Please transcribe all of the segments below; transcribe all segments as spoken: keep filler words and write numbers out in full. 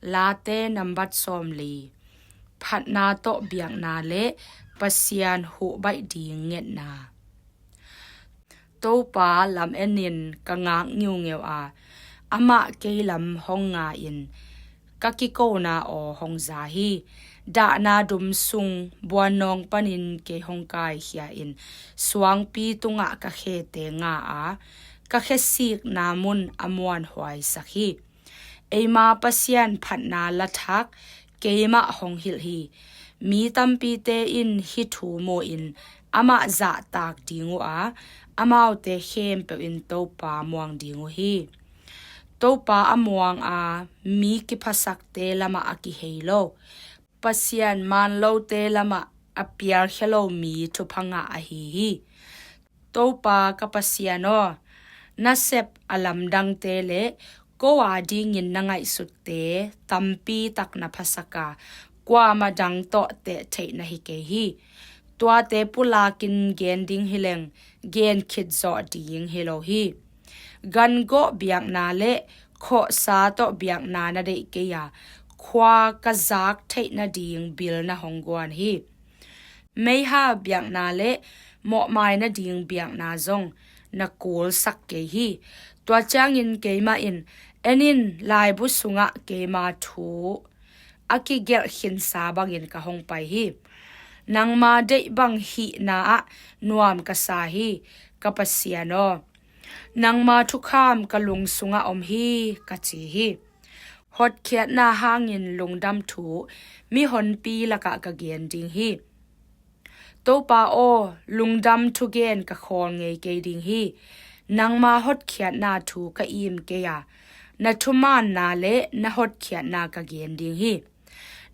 Late nambat sawmli. Phatna tawh biakna le Pasian huh baih ding ngetna. Topa lam enin ka ngak ngiungeu a, amah kei lam hong nga-in ka kikona aw hong za hi. Dahna dum sung buannawng panin kei hong kaikhia-in suangpi tungah ka khete nga a, ka khesikna mun a muanhuaisak hi. Eima Pasian phatna lathak keimah hong hilh hi. Mi tampite in hih thu mu-in amah zahtak ding uh a, amaute khempeuh in Topa muang ding uh hi. Topa a muang a, mi kiphasakte lamah a kihei lo, Pasian manlote lamah a pialkhia lo mi thupha ngah ahi hi. Topa ka Pasian aw, na sep a lamdangte le ko a dingin na ngaihsutte tampi tak na phasak a, kuamah dang tawh teh theih na hi kei hi. Tuate pulakin gen ding hi leng, gen khit zawh ding hi lo hi. Gan gawh biakna le khawhsa tawh biakna na deih kei a, khua ka zak theih nading bil na hong guan hi. Meiha biakna le mawhmai nading biakna zong na kulsak kei hi. Tua ciangin keimah in, en in, laibu sungah keima thu a kigelh khinsa bangin ka hong pai hi. Nangma deih bang hihna ah nuam ka sa hi, ka Pasian aw. Nangma thukham ka lung sungah om hi, ka ci hi. Hotkhiatna hangin lungdam thu mihonpi lakah ka gen ding hi. Topa aw, lungdam thugen ka khawl ngei kei ding hi. Nangma hotkhiatna thu ka im kei a, na thumaanna le na hotkhiatna ka gen ding hi.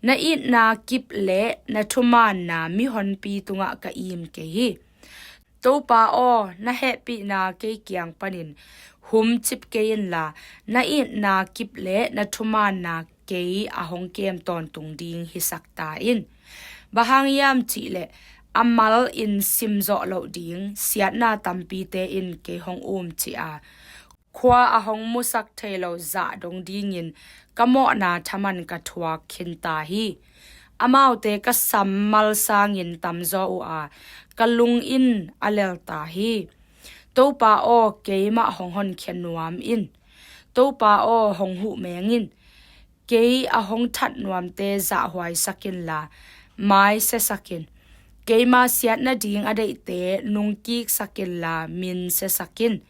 Na itna kip le na thumaanna mihonpi tungah ka im kei hi. Topa aw, na hehpihna kei kiang panin humcip kei inla, na itna kip le na thumaanna kei a hong kem tawntung ding hisak ta in. Bang hang hiam cihleh, a mal in simzawh loh ding siatna tampite in kei hong umcih a, khua a hong musak thei lo zah dong dingin ka mawhna thaman ka thuak khinta hi. Amaute ka sammal sangin tamzaw uh a, ka lung in a lelta hi. Topa aw, keimah hong honkhia nuam in. Topa aw, hong huh meng in. Kei a hong that nuamte zahhuaisak inla, mai siasak in. Keima siat nading a deihte nungkiksak inla, min siasak in.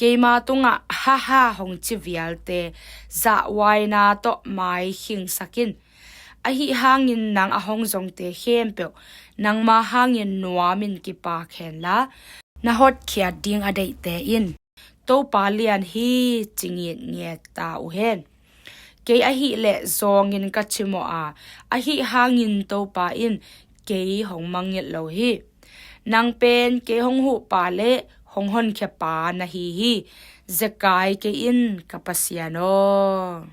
Keima tungah haha hong ci vialte zahhuaina tawh mai khingsak in. Ahi hangin nang a hong zongte khempeuh nangma hangin nuamin kipak henla, na hotkhiat ding a deihte in Topa lian hi, ci ngitnget ta uh hen. Kei ahileh zawngin ka cimawh a, ahi hangin Topa in kei hong mangngilh lo hi. Nang pen kei hong huhpa le hong honkhiapa na hi hi. Zekai kei in, ka Pasian aw.